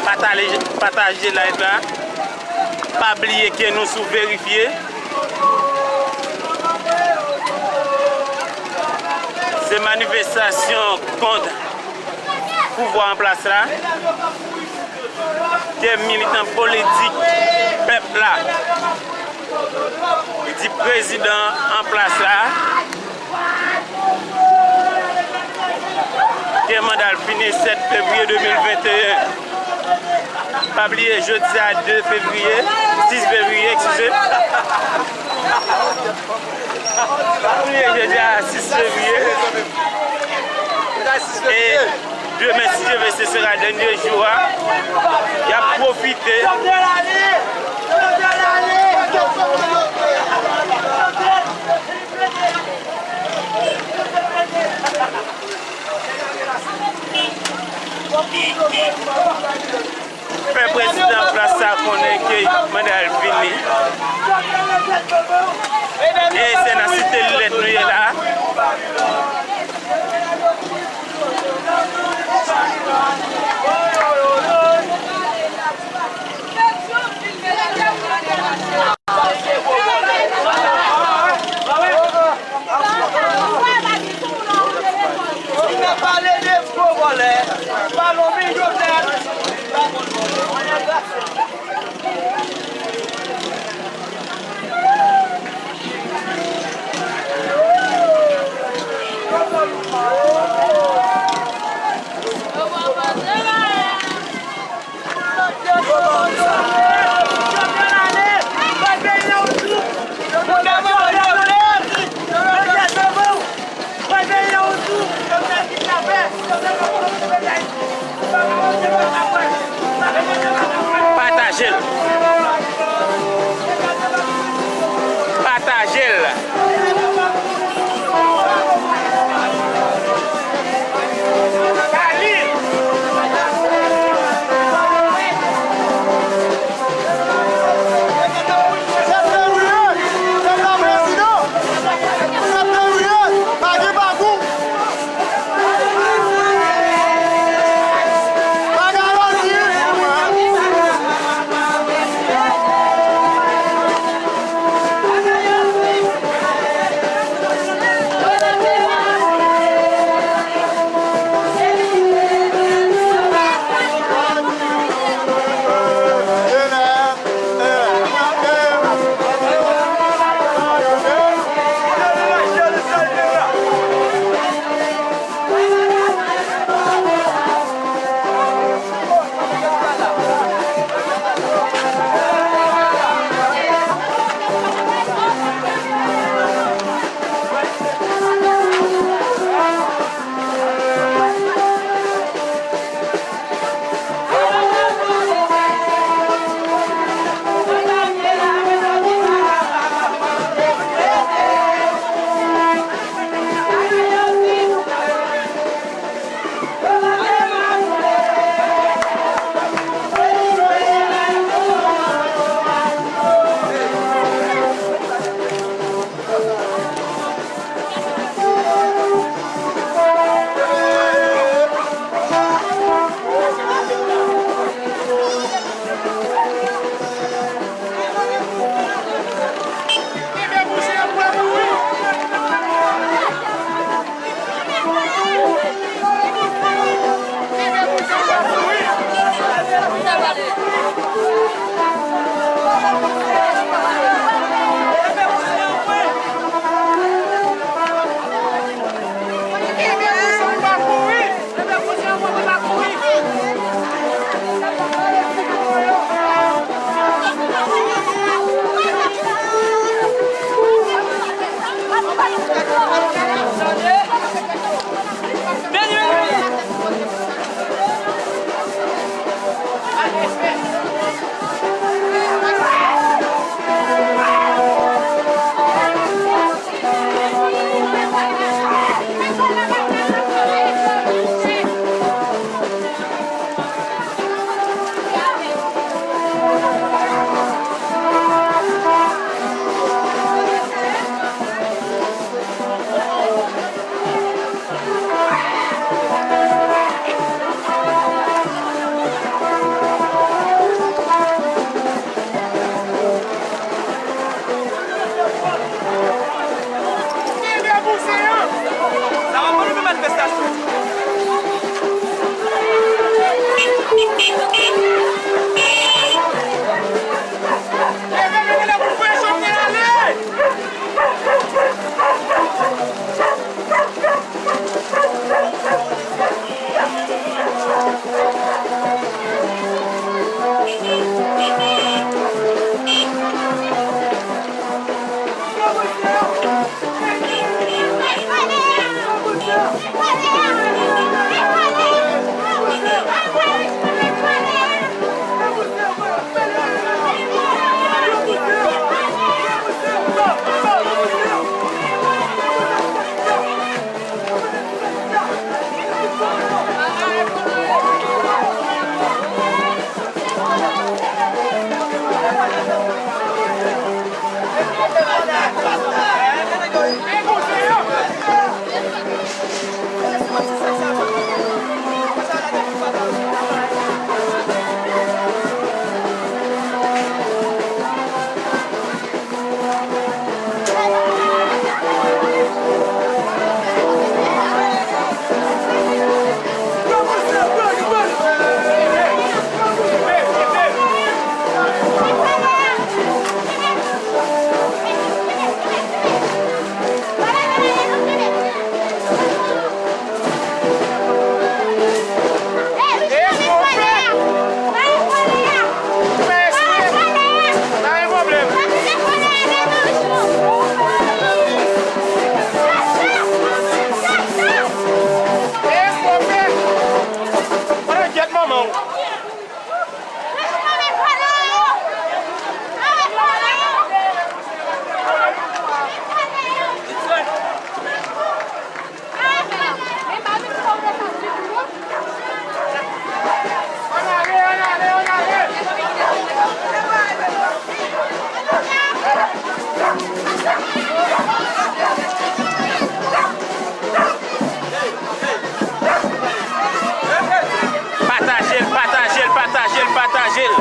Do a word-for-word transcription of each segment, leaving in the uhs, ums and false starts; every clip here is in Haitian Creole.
Pataje, pataje live la. Pa bliye ke nou sou verifye. Se manifestasyon kont pouvwa an plas la. Ke militan politik pèp la, li di prezidan an plas la, ke manda l fini sèt fevriye de mil venteyen. Pa bliye, jodi a de fevriye, sis fevriye, eskize. Pa bliye, jodi a sis fevriye. E demen, si Dye vle, se sera dènye jou a. Y ap pwofite. Fè prezidan plas sa konnen ke manda l fini. E se nan Site Lilèt nou ye la. Si n ap pale de gwo vòlè, pa lonbi Jovenel. Pataje l. Pataje l. Pataje l, pataje l, pataje l, pataje l.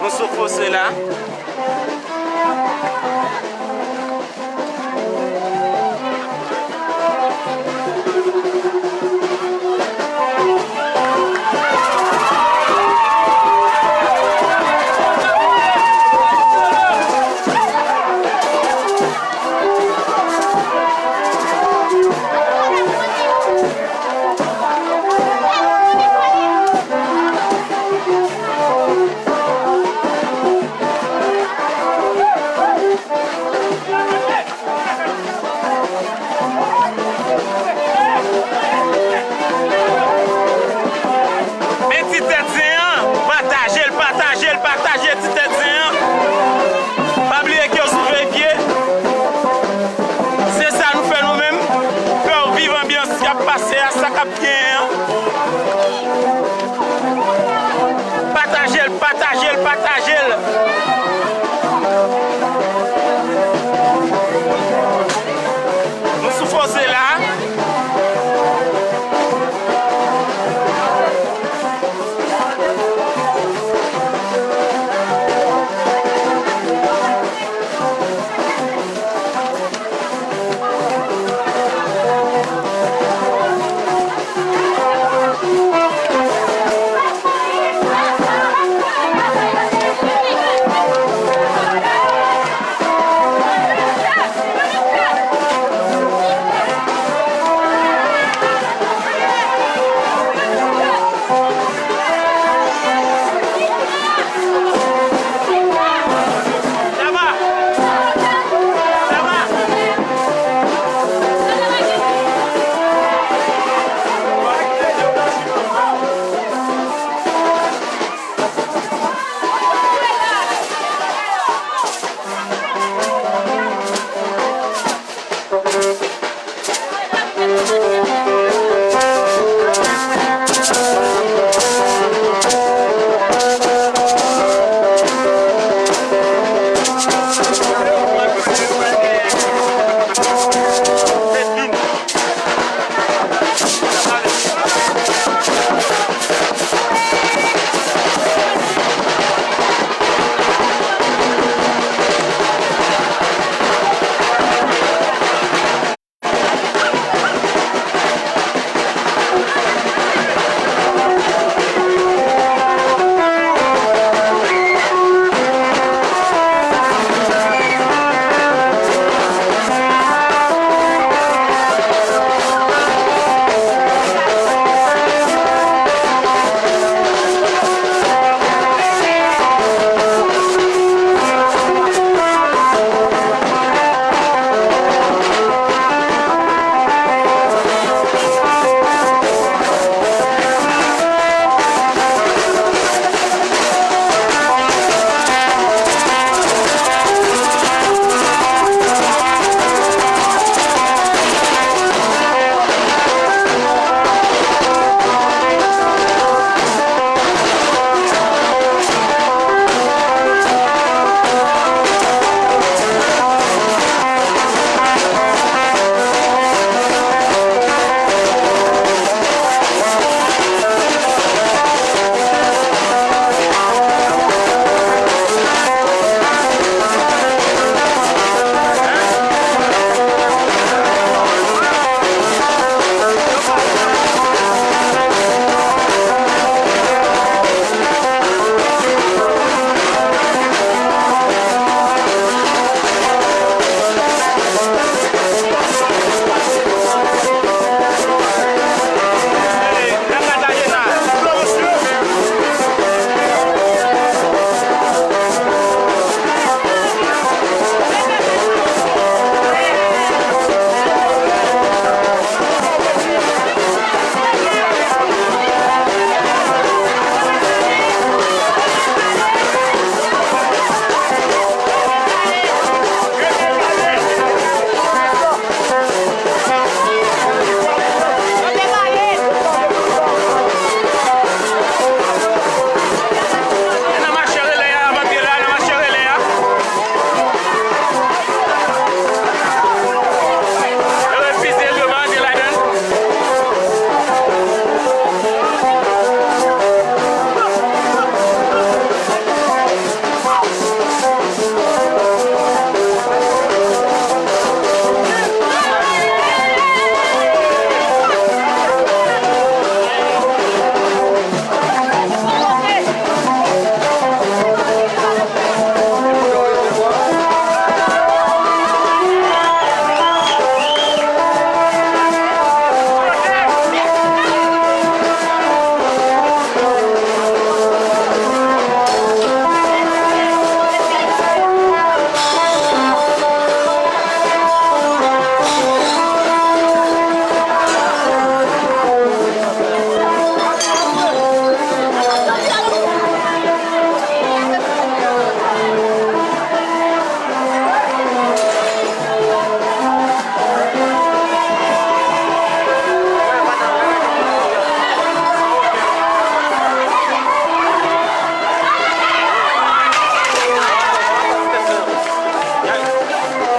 Nou sou fose la. Men ti tèt zen an, pataje l, pataje l, pataje ti tèt zen an. Pa bliye ke w sou Veye Pye. Se sa nou fè nou menm, fè w viv anbyans k ap pase a, sa k ap genyen an. Pataje l, pataje l, pataje l. Nou sou fose la.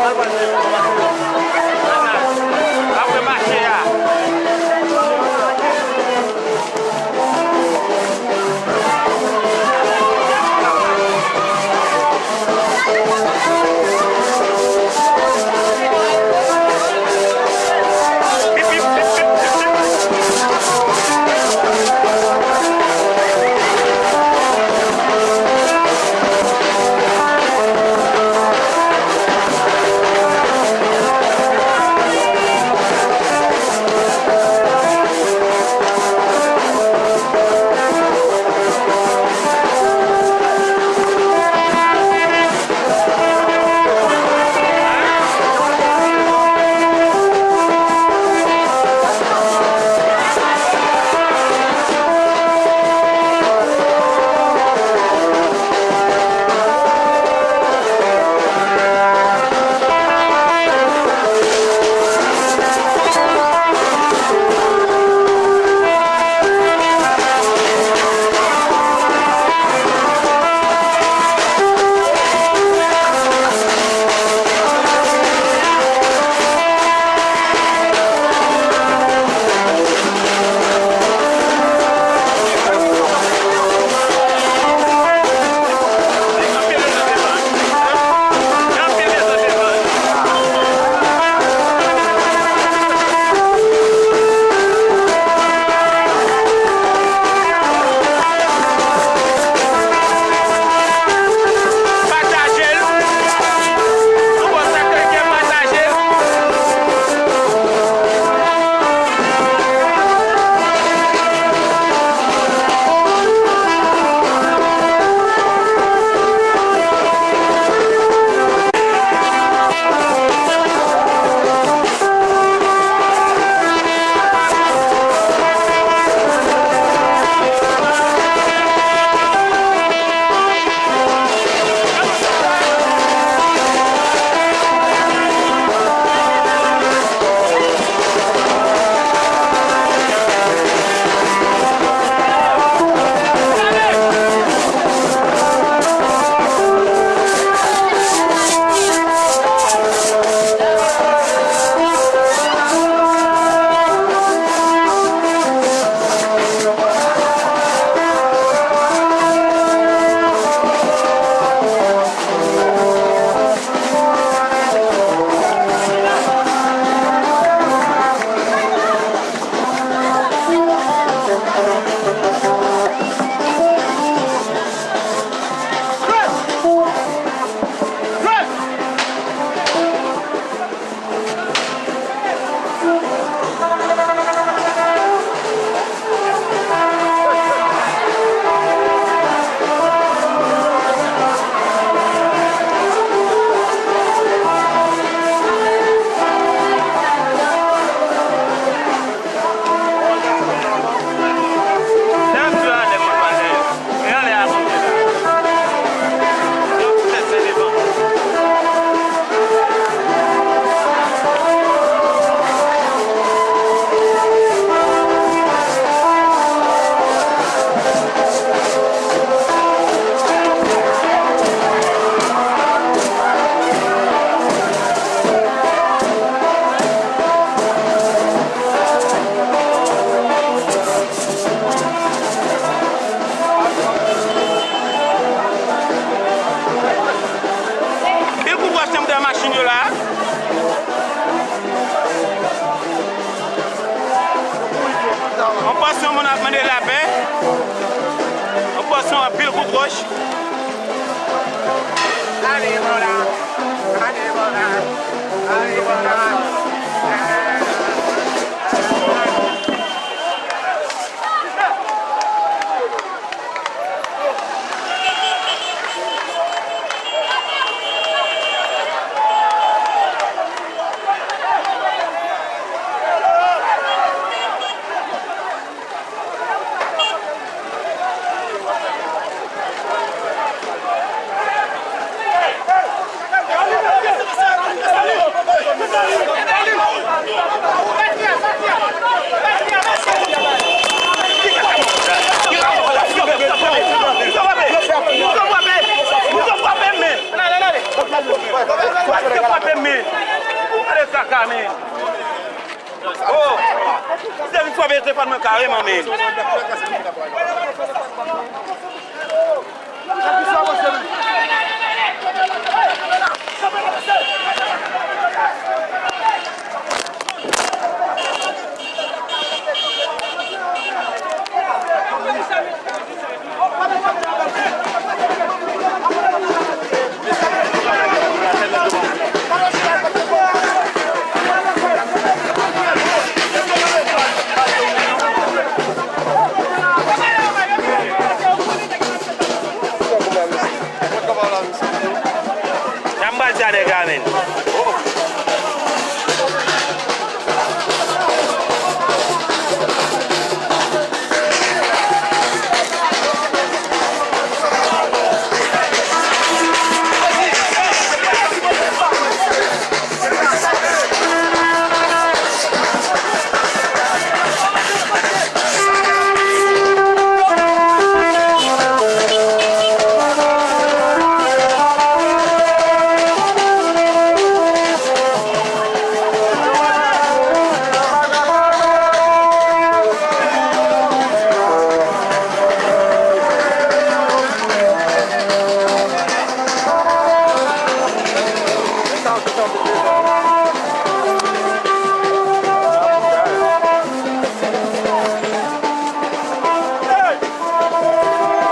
Apre mache a. Pataje l. Nou bon sa ke gen pataje l. Pil kout wòch nan moutè machin yo la. Yon pòsyon moun ap mande lapè. Yon pòsyon anpil kout wòch. Ale, bon la. Ale, bon la. Ale, bon la. Gade kaka, men. Oh! Se yon fwa peye telefòn mwen kareman, men. Sa m pral di a nèg la, menn? Oh.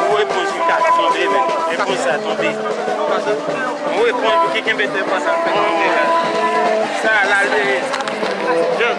Mwen wè pon jika tonbe, men. Mwen pon sa tonbe. Mwen wè pon ki kenbe te pon sa fè tonbe la. Sa la, l te. Jan.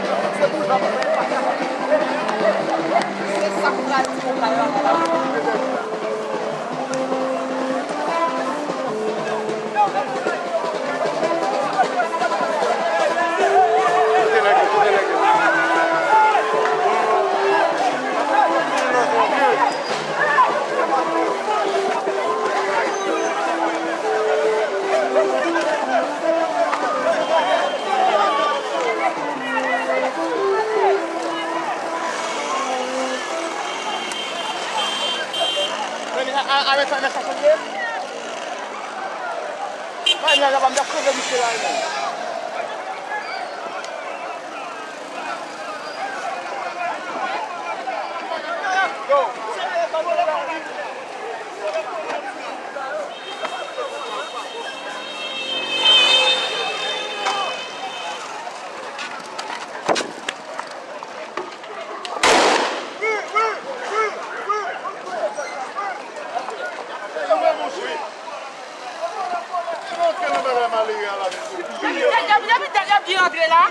Depi dat, depi dat, depi dat, depi dat,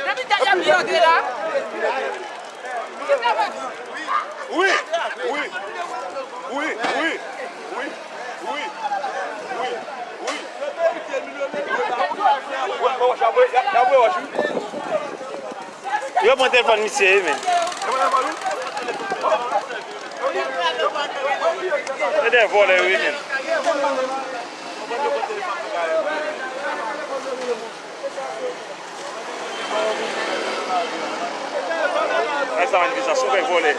depi dat, depi dat, depi dat, depi dat. Wi, wi, wi, wi, wi, wi, wi, wi. Yo pran telefòn misye, wi, men. Se de vòlè, wi, men. Ay, sa manifestasyon kay vòlè.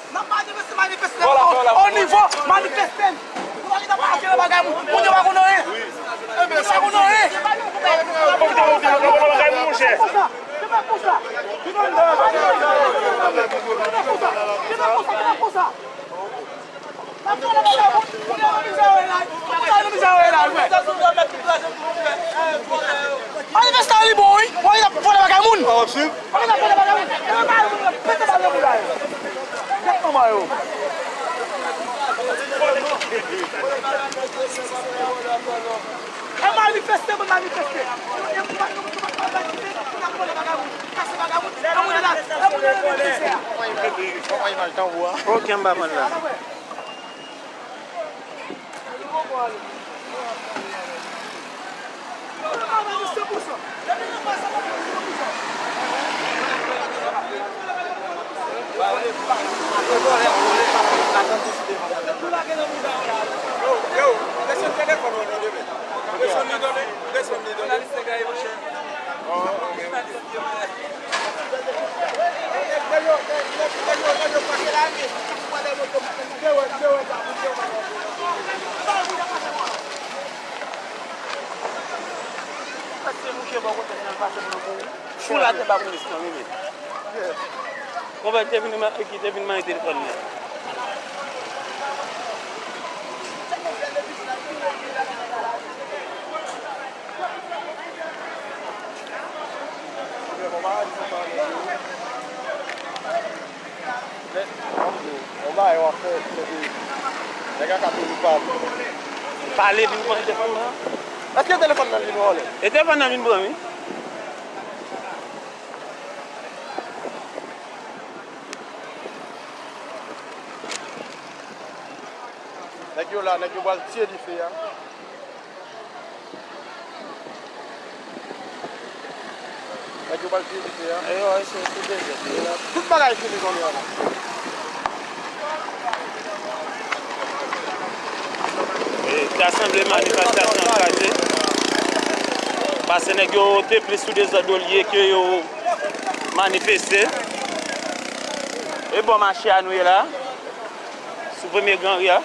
N ap manifeste, manifeste o nivo manifeste. Nou pa gentan pale anpil bagay moun. Moun yo pa konn anyen. Moun yo pa konn anyen. Fòk te monte nan bagay moun, monchè. Manifestan li bon, wi. Wè, li ap vòlè bagay moun. Manifestan li bon, wi. Pete bal nan bouda yo. Gèt manman yo. E manifeste, bon manifeste. Ok, m pa konn la. Yo, yo, desann telefòn ou non, demen. Desann li, demen. Desann li, demen. Pase mouche bò kote nan pase pou nou kouri. Foul atè pa konnen si nan mimi. Konpè te vin ma- ki te vin manje telefòn nan. Yon bagay w ap fè, nèg la ka toujou pale. Pale vin pran telefòn nan. Èske telefòn nan vin vòlè? E telefòn nan vin pran, wi. Nèg yo la, nèg yo pral tire dife a. Nèg yo pral tire dife a. Tout bagay fini kounye a la. E, ta sanble manifestasyon an kraze. Paske nèg yo te plis sou dezòd yo l ye ke yo manifeste. E bò mache a nou ye la. Sou premye gran ri a.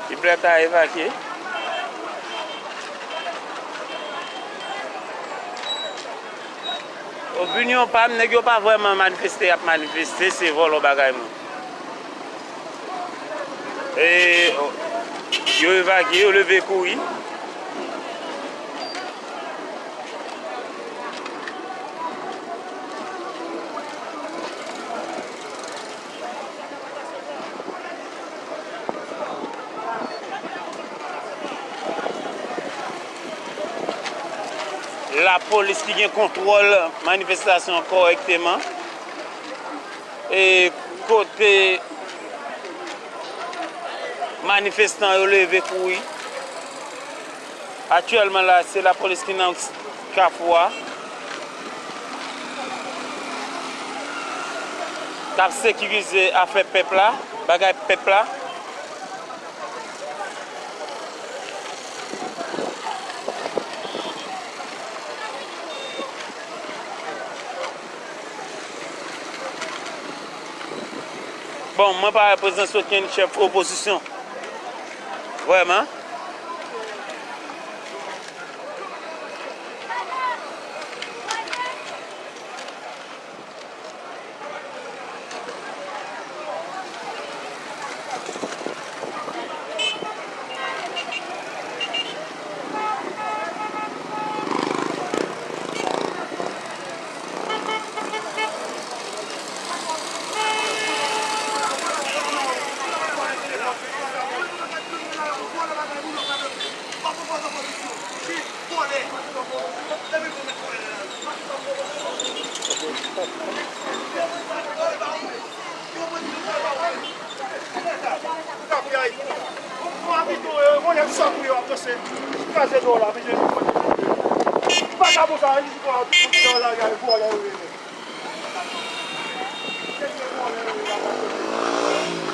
Li prèt a evakye. Opinyon pa m, nèg yo pa vrèman manifeste, y ap manifeste, se vòlò bagay moun. E, yo evakye, yo leve kouri. Lapolis ki gen kontwòl manifestasyon an kòrèkteman. E kote manifestan yo leve kouri. Aktyèlman la, se lapolis ki nan Kafou a, k ap sekirize afè pèp la, bagay pèp la. Bon, mwen pa wè prezans okenn chèf opozisyon. Vrèman.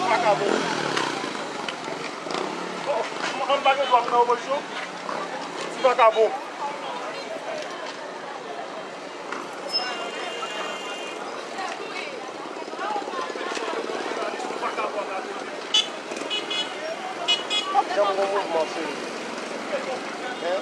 Vagabon. Bon, an pa gen dwa pou nan opozisyon. Ti vagabon. Janm gon mouvman serye. Hein?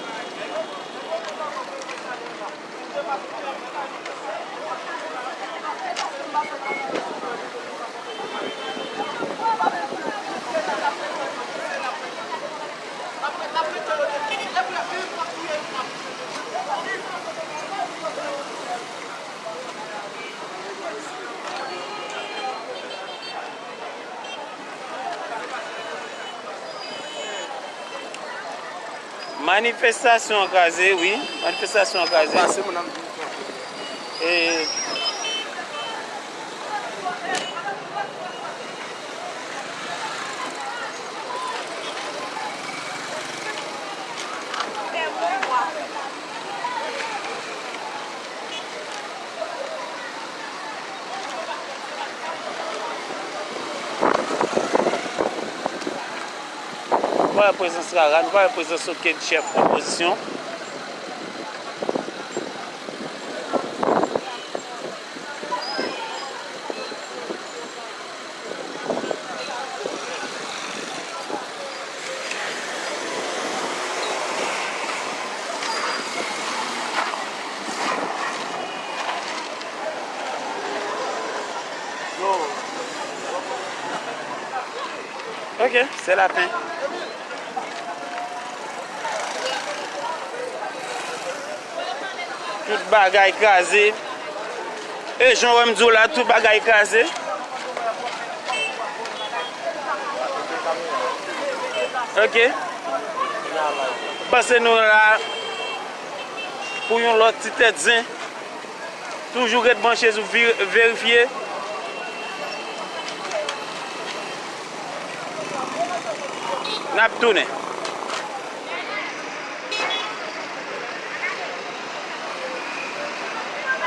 Manifestasyon an kraze, wi. Manifestasyon an kraze. Pase moun nan vin kanpe. E, nou pa wè prezans Rara, nou pa wè prezans okenn chèf opozisyon. Ok, c'est la fin. Tout bagay kraze. E jan w wè m di w la, tout bagay kraze. Ok. Panse nou la pou yon lòt ti tèt zen. Toujou ret branche sou vi-, verifye. N ap tounen.